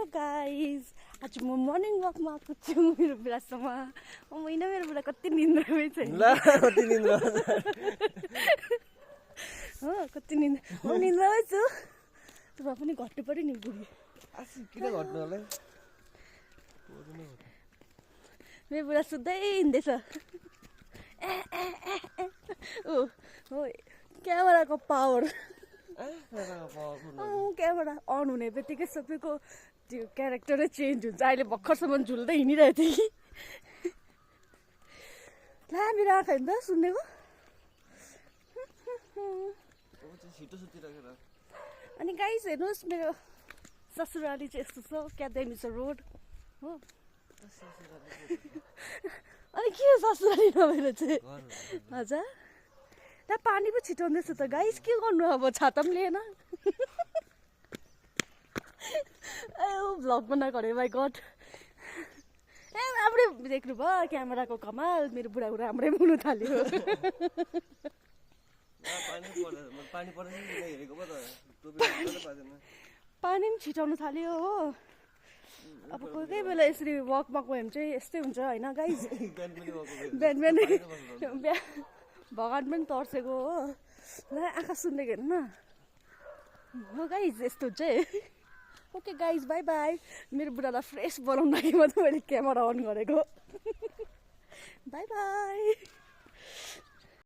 guys आज म morning वकमा आएको छु मेरो बुढासँग होइन मेरो बुढा कति निन्द्रामै छ हो कति निन्द्रामै छु तर पनि घट्नु पऱ्यो नि बुढी किन घट्नु होला मेरो बुढा सुत्दै हिँड्दैछ हो क्यामेराको पावर क्यामेरा अन हुने बित्तिकै सबैको त्यो क्यारेक्टरै चेन्ज हुन्छ अहिले भर्खरसम्म झुल्दै हिँडिरहेको थिएँ कि ला मेरो आँखा हेर्नु त सुन्नेको अनि गाइस हेर्नुहोस् मेरो ससुराली चाहिँ यस्तो छ क्या दामी छ रोड हो अनि के ससुराली नभएर चाहिँ हजुर ला पानी पो छिटाउँदैछ त गाइस के गर्नु अब छाता पनि लिएन भ्लग बनाएको अरे माइ गड ए राम्रै देख्नु भयो क्यामेराको कमाल मेरो बुढाको राम्रै हुनु थाल्यो पानी पनि छिटाउनु थाल्यो हो अब कोही कोही बेला यसरी वकमा गयो भने चाहिँ यस्तै हुन्छ होइन गाइस बिहान भगवान् पनि तर्सेको हो ल आँखा सुन्नेको हेर्नु न हो गाइस यस्तो चाहिँ ओके गाइस बाई बाई मेरो बुढालाई फ्रेस बनाउन लागि मात्रै मैले क्यामेरा अन गरेको बाई बाई